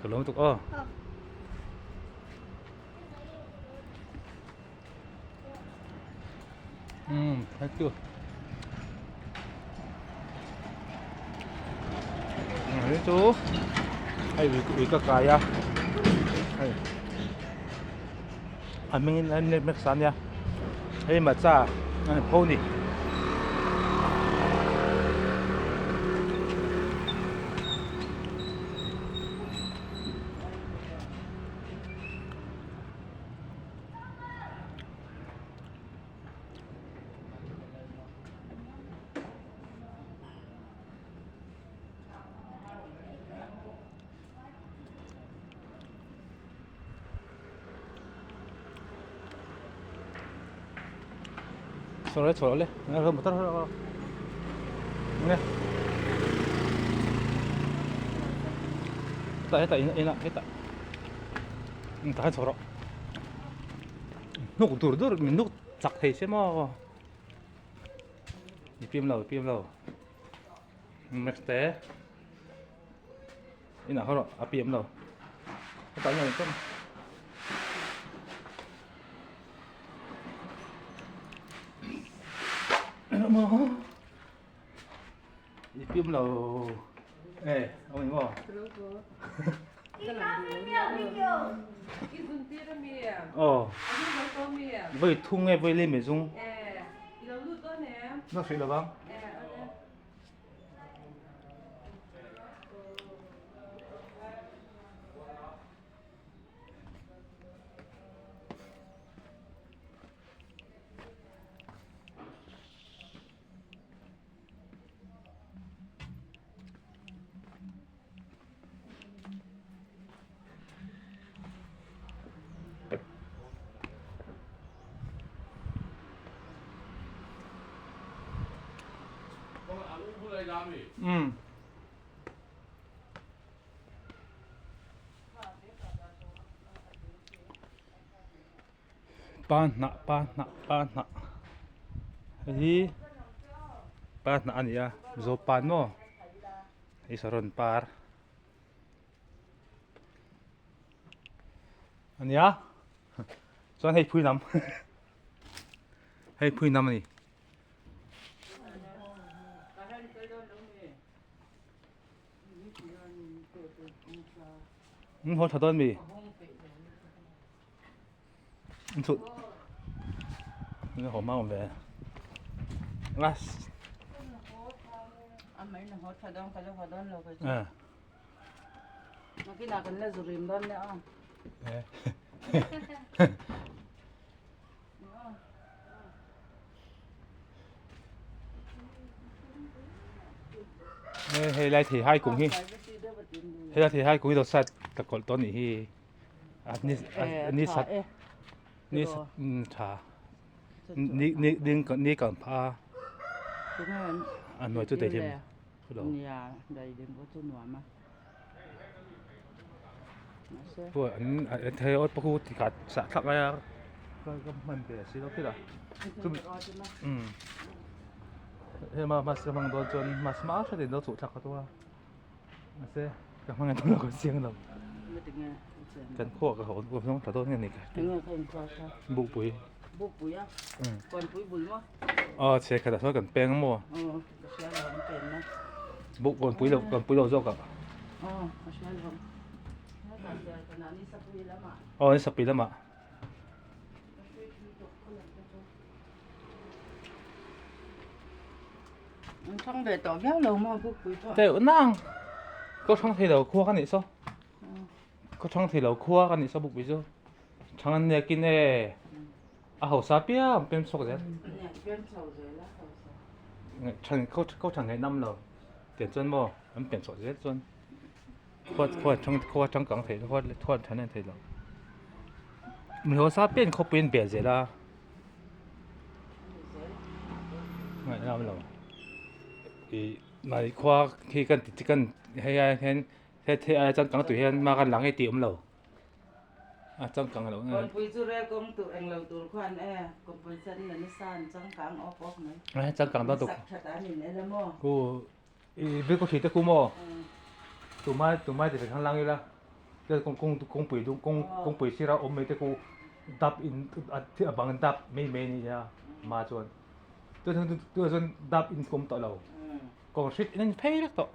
Ka lawm tuk aw. Thank you. Hei chu hei ui ka kai a hei a hmingin a nek sa ania hei macha a ni pho ni. Chho chho le motor nge hetah hetah inah hetah tah hian chho rawh hnuk dur dur min hnuk chak thei se maw i pim lo i pim lo next te inah haw rawh a piam lo hetah hian a awm I piam lo e awm eng maw aw vawi thum nge vawi lem zung na hrilh lovang. Um. Pa hnah pa hnah pa hnah hei hi pa hnah a ni a zawp pan maw hei saron par a ni a chuan hei phui lam hei phui lam a ni. Haw tha dawn mi? Chu haw hma awm ve last hei lai thei hai kung hi hei lai thei hai kung hi dawt side ka kawlh tawh a nih hi a ni ni sat ni sat tha ni ni ding ni kan pha a hnuai chu daihlim pawh an an thei awt pawh khu tikhat sah thlak lai a ka ka hman ve si lo khila chumi umm hei ma mask ka hmang dawn chuan mask hma hretin lo chhuh thlak ka tum a mahse ka hmang en dawn lo ka chiang lo kan khuah ka haw ka hmang tha dawn nge ni ka bukpui aw chhe khatah sawn kan peng maw. Buk kawn pui lo kawn pui lo zawk ah. Aw ni sapui lamah. Thang ve tawh viau lo maw buk pui pawh. Teuh nang. Ko thang thei lo khua ka nih saw. Ko thang thei lo khua ka nih saw buk pui chu. Thang an nek in e. A hausa piang pem chhuak zel. Than ko ko than ngai nam lo. Tian chuan maw an pen chhuah zel chuan khua khua thang khua changkang thei khua khua than an thei lo. Mi hausa pian khawpui an bel zel a. Ngai nam lo. I mai khua khi kan ti kan hei ai hian he the ai changkang tui hian ma kan lang hi ti awm lo. A changkang lo nge. Kawnpui chu rel kawng tur englo tur khuan e kawmpui sen la nasa an changkang awk awk mai. A changkang dawn tuk. Sak that an in ela maw. Ku i bil ko thli te ku maw. Tumai tumai ti khan lang ila kawng kawng kawngpui dung kawng kawngpui sira awm mai te khu dap in a bang dap mai mai a ni a hma chuan tunah chuan dap in kawm tawh lo kawng hrit in an phei vek tawh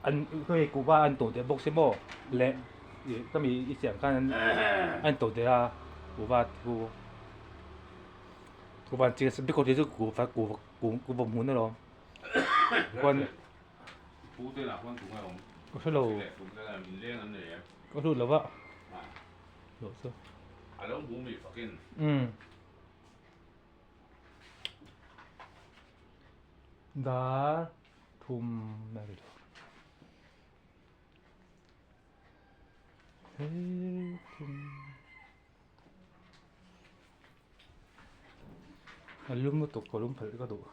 an hei kuhva an to teh bawk si maw leh ih ka mi i siam khan an to teh a kuhva thu kuhva an ching bik ho chu kuhva kuhva kuhva hmun alawm chuan. Ka hre lo ka hlut lo va loh chu umm dar thum a ri lo hei thum a lum lutuk ka lum phelh ka duh.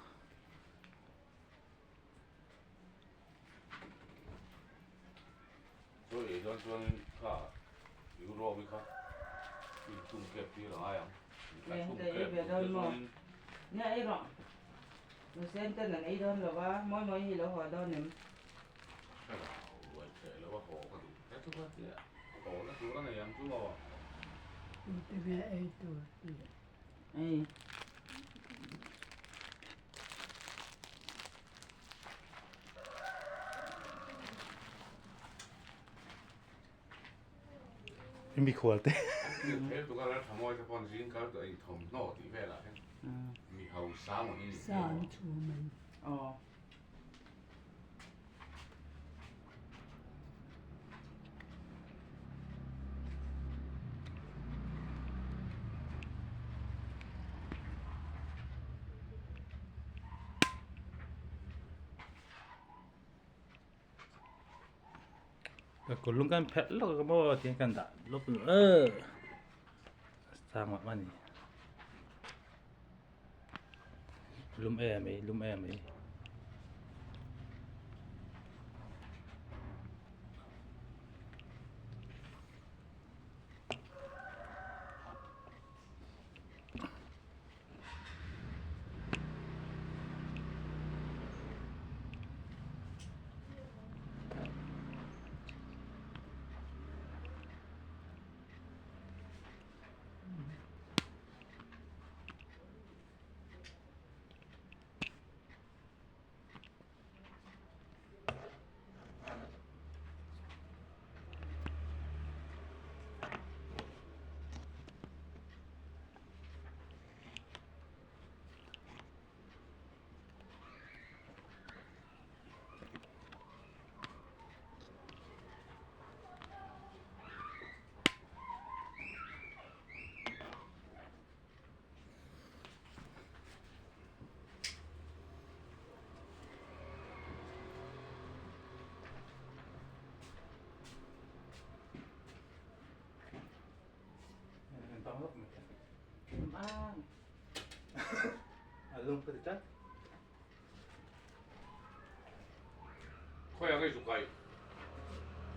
Chaw ei dawn chuan kha euro hi kha in tum kep tir a ngai ang. Eng te ei ve dawn maw? Nia ei rawh. Nusen ten an ei dawn lo va, mawi mawi hi lo haw dawn em? Hre lo, ruai hreh lo a haw ka duh hle chu ka tia. Haw na tur a nei ang chu maw? Tute nge ei tur tih? Ei. Mikhual te. Sa an chhum an. Aw. Ka lung kan phelh lawk a maw tihian kan dah lawk sang mah mah a ni lum em mai lum em mai.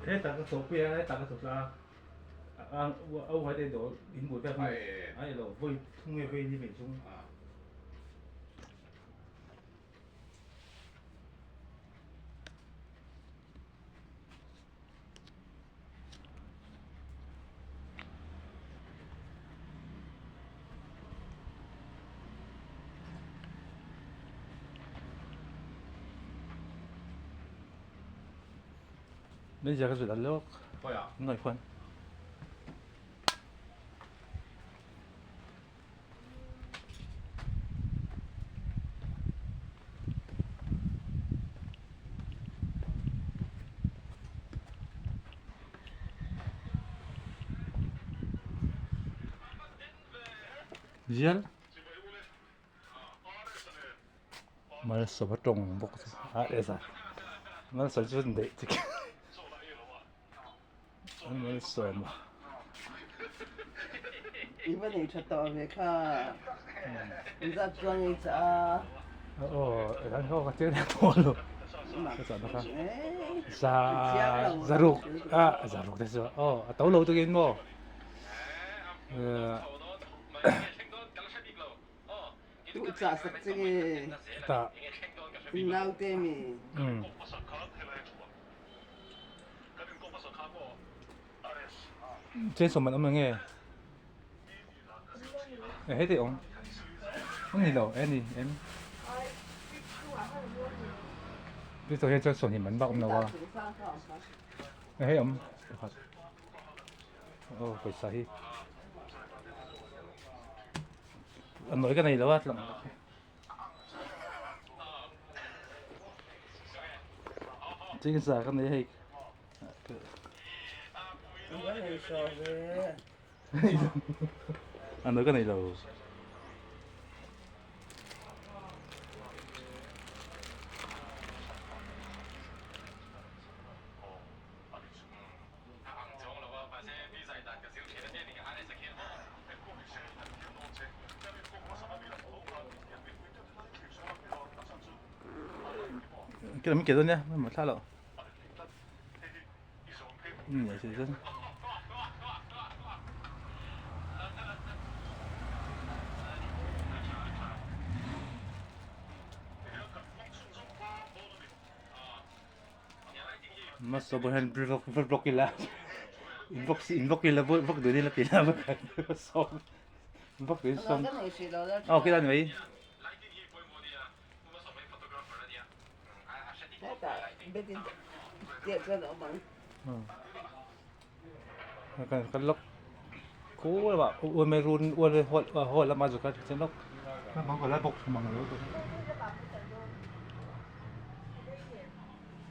Hetah ka chawhpui a hetah ka chawhpui a a uai te dawr in bul vel khan a ilo vawi thum nge vawi ni mai chung. Manager ka zut a lawk ngaih khuan. Zial Malsawma tawng bawk chu a eza Malsawma chu an daih chik Malsawma. I va nei tha tawh ve kha in zat chuang ei chah a. Aw eng ho ka chiang tawh lo ka chah na kha za zaruk a zaruk te chu aw a to lo tukin maw Tu chah sak che nge ta in naute mi. Chainsaw man awm enge? E heti awm. Awm ni lo e ni em. Chainsaw hian chuan sawmhnih man bak awm lo a. E hei awm pakhat. Aw pawisa hi. A nawi ka nei lo a tlang. Chingsa ka nei hei. A nawi ka nei lo. Cái này mình kể luôn nhá, mình mở lộ. Nhảy xì dân. Mas sobrang block block ila. Inbox inbox ila vlog đuổi đi là pila vlog som. Vlog đuổi som. Oh, cái này mấy. Kan kan lok ku là uốn mấy run uốn hột hột là mà rồi cái chân lok. Nó còn lại bọc mà người đó.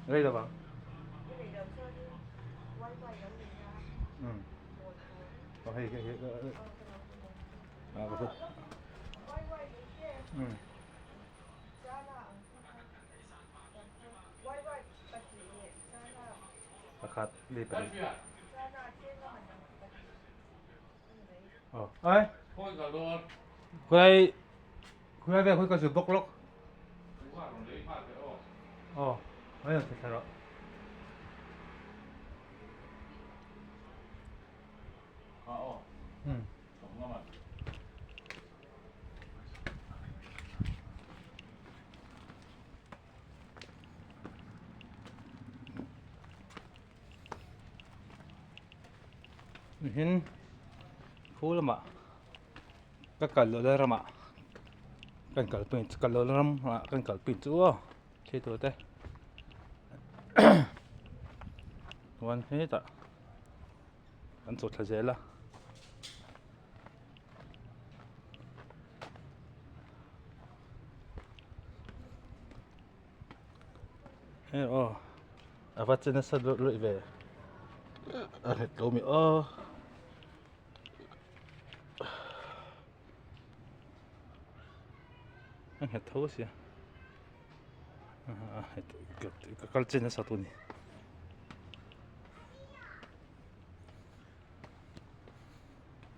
Đây là bảo. Ừ. Hei hei hei. À, có. Ừ. Pakhat li pali. Ờ, ấy. Khulai khulai ve khui ka zu bok lok. Ờ, ấy là thật rồi. Ừ. Hin khu lama ka kal lo la rama kan kal pin kal lo ram kan kal pin chu aw khi tur te chuan hetah kan chawh thla zel a. Hei aw a va che nasa luih luih ve a nghet lo mi aw. A nghet tho sia ka kal che nasa tu ni.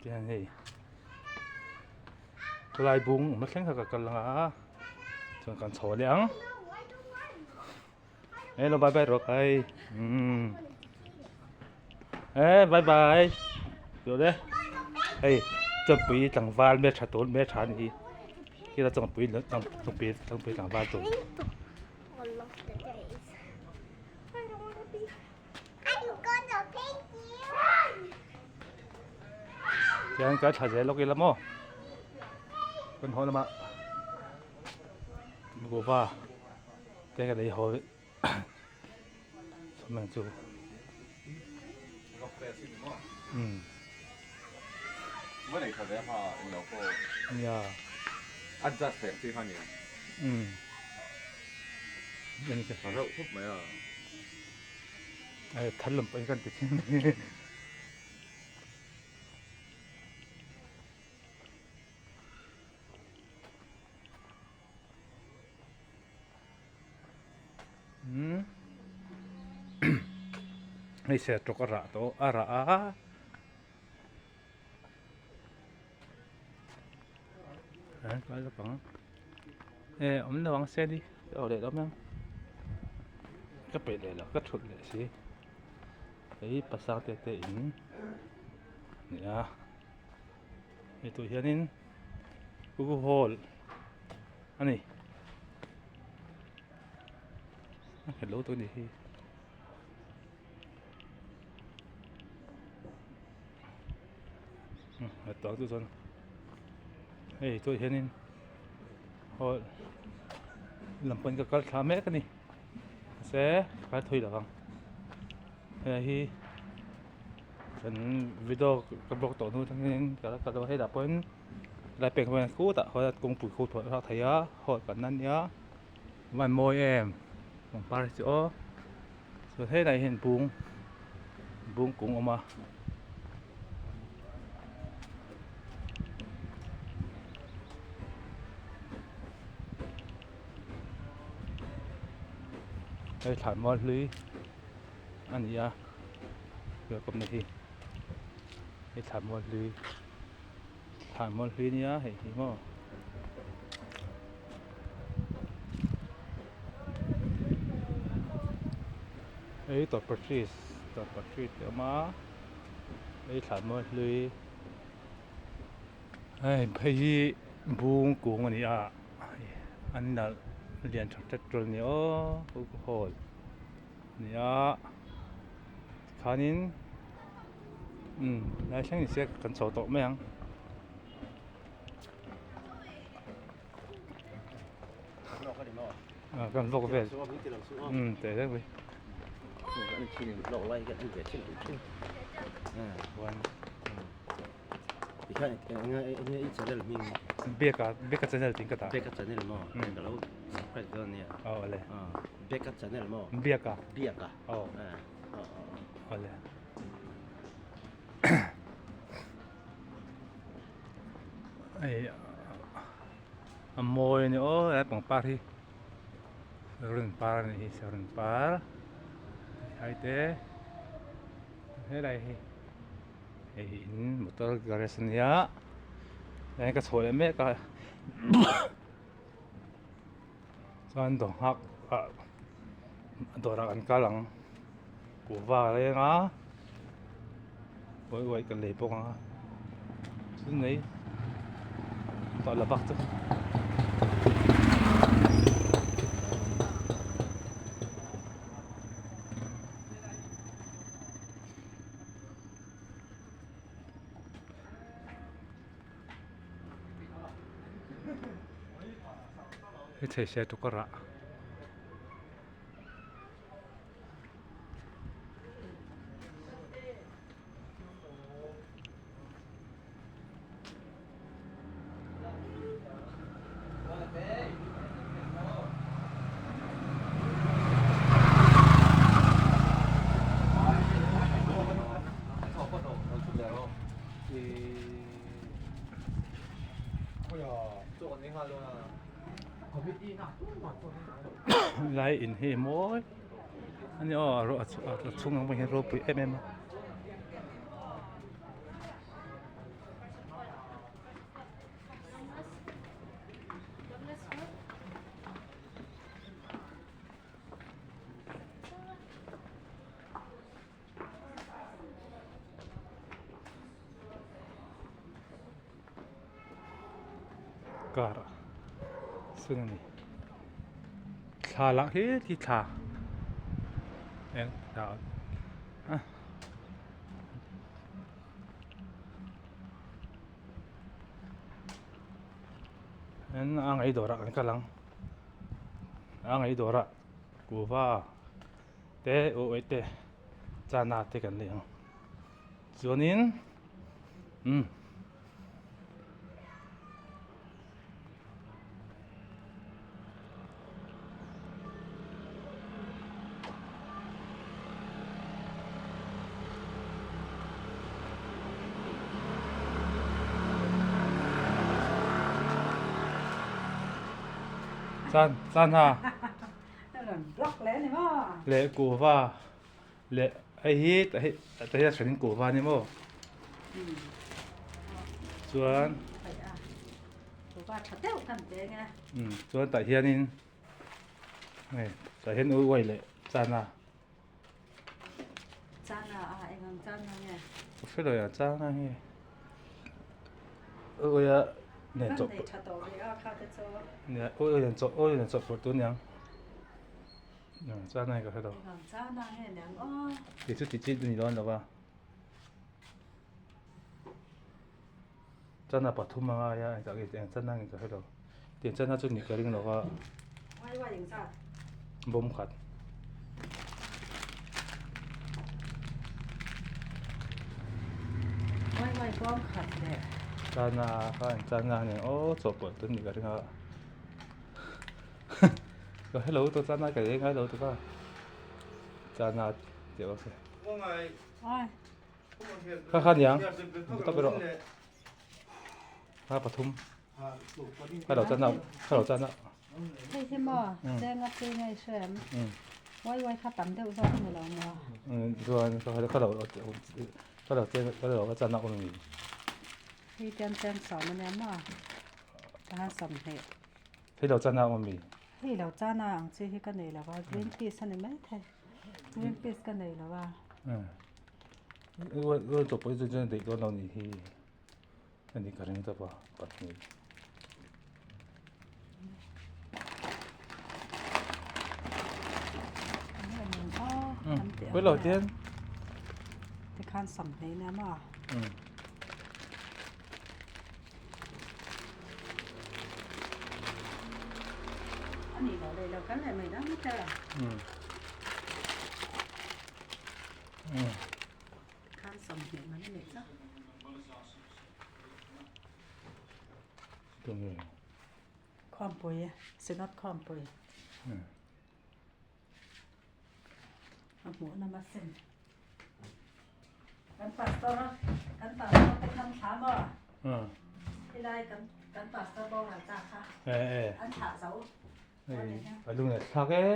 Tihian hei khawlai bung awm thleng kha ka kal ang a chuan kan chho leh ang hello bye bye rawk ai umm e bye bye tawh le hei chawnpui tlangval hmeltha tur hmeltha a nih hi khila chawnpui chawnpui chawnpui tlangval tur. Tihian kan thla zel lawk ila maw kan haw lamah guava te ka lei haw chawm ang chu umm nia umm. Thar lam pawhin kan ti thin mai. Hei sertawk a rah tawh a rah a. Kal lawk ang e awm lo ang se ni ka awh leh lo mai ang ka peih leh lo ka thut leh si hei pasal te te in nia hei tur hianin kuku hall a ni a nghet lo tur a ni hi. a tah chu chuan hei tawh hianin aw lam pawn ka kal thla mek a ni mahse ka kal thawi lo vang hei hi kan video ka block tawh hnu atangin ka la kal lo a hetah pawhin lai pek hian khutah khuan kawngpui khu thawh a thlak thei a hall kan na nia a van mawi em pangpar hi chu aw chuan helaiah hian bung bung kung a awm a. Hei thlan mual hlui a ni a kawpna hi hei thlan mual hlui. Thlan mawl hlui ania hei hi maw. Hei tawlhpahrit tawlhpahrit te awm a hei thlan mawl hlui hei phei hi bung kung a ni a an nalh lian tha tet tul a ni aw hall a ni a tikhanin. Umm lai thleng ni se kan chho tawh mai ang. Ah kan vlog vel umm teh reng mai. Biaka Biaka channel tih ka dah. Biaka channel maw ka lo subscribe dawn ania. Aw le. Biaka channel maw. Biaka. Biaka. Aw. Awle. Hei a mawi a ni aw helai pangpar hi serun par a nih hi serun par hai te helai hi hei in motor garage a nia hei ka chhuah leh mek a chuan dawr nghak ah dawrah kan kal ang kuhva a leng a uai uai kan lei bawk ang a chu mai tah la bak chu. Hei thei se tukar ah. Lai in hi mawi a ni aw a chhung ang pawh hian ropui em em a. Car sen a ni thla lah hi khi thla eng thla a en a ngaih dawrah kan kal ang a ngaih dawrah kuhva te aw eh te chana te kan lei ang chuanin umm. Chan chan ha leh kuhva leh hei hi hei hei a hran in kuhva a ni maw chuan chuan tah hianin hei tah hian uai leh chana Chana a eng ang chana nge? Ka hre lo ya chana nge. Ui a nen chawp. Kan nei tha tawh ve a kha te chu. Nia ui nen chawp ui nen chawp pawh tu niang. Chana nge ka hre lo. Eng ang chana nge niang aw. Kei chu ti chi ni dawn lo va. Chana pathum a ngai a engah nge eng chana nge ka hre lo tiang chana chu nih ka ring lo a bawm khat. Chana kha eng chana nge aw chawhpawlh chu nih ka ring a ka hre lo tawh chana ka ei ngai lo tawh a chana tih bawk se. Kha kha niang tak erawh kha pathum kha lo chan a kha lo chan a Hei hi maw cheng a chi ngei hrem wai wai kha tam deuh zawk ani lo maw chuan kha kha lo kha lo cheng kha lo chan a awm ni Hei tian cheng sawm ania maw tahan sawmhnih Hei lo chan a awm mi Hei lo chan a ang chi hi ka nei lo a green peas ani maithei green peas ka nei lo a. Rual chawp pawh hi chuan daih dawn lo nih hi a ni ka ring tawp a pahnih. Pawh lo tian. Tikhan sawmhnih nia maw? A nih loh leh lo kal leh mai dang te. Khan sawmhnih man a nih chu. Khawmpui, Synod Khawmpui. A hmuh na masin. Kan pastor kan pastor te khan thla maw? Helai kan kan pastor boral ta kha. An thlah zo. A lung leh thlak e.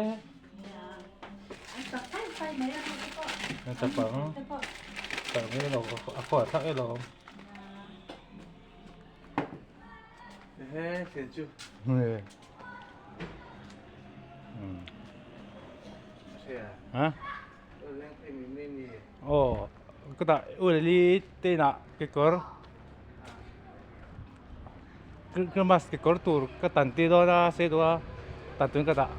An chak fai fai mai a te pawh. An chak ang. Chak mai lo a khaw thlak e lo. He thian chu. Ha? Oh, ka dah uli te na kekawr. Christmas kekawr tur ka tan tir dawn a sei deuh a tan turin ka dah.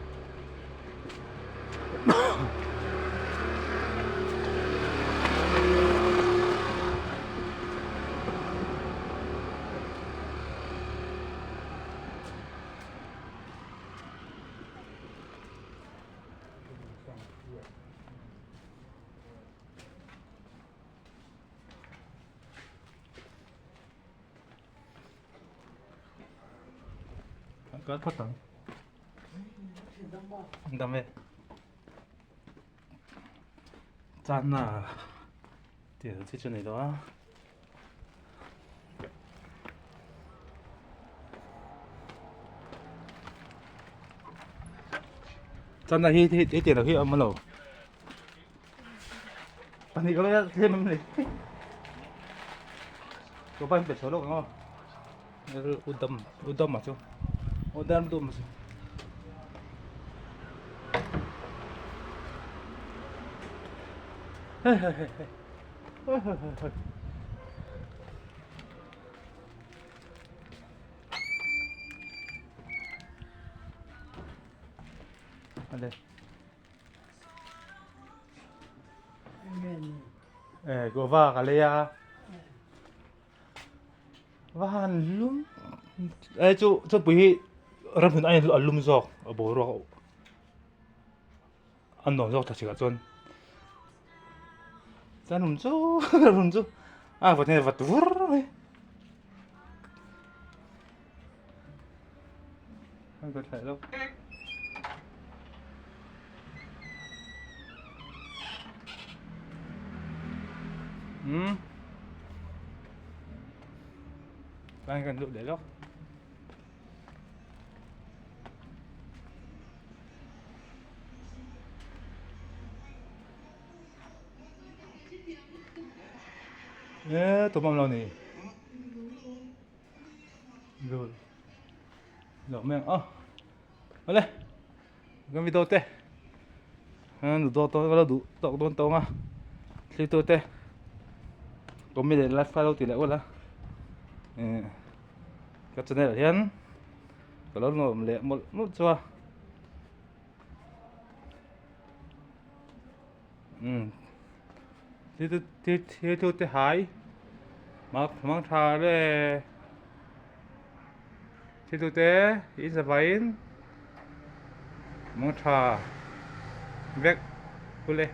Kan phawt ang. Dam e. Chana tih chi chu nei lo a. Chana hi hi tiang lo hi a awm lo. Pahnih ka lo tlem em ni. Ka ban pe chho lawk ang aw. Udam udam a chu. Udam dum a chu. Hei hei hei hei. Hei hei hei hei. Ale. Eh, guava ka lei a. Va han lum. Eh chu chu pui hi ram hmun aiin a lum zawk a boruak a nuam zawk thla chhikah chuan. Chuan rum chu rum chu a vawt hian a vawt vur mai. Kan kan luh leh lawk. Ê, tụi mong lo nè. Rồi. Lo meng a. Awle. Kan video te. An duh tawk ka lo duh tawk dawn tawng a. Thlir tu te. Comment leh like file lo ti leh ula. Eh. Ka channel ah hian ka lo nuam leh mawlh mawlh chu a. Um. Thlir tu te hai. Mang tha le. Thiltute in zavaiin mawng tha vek ule.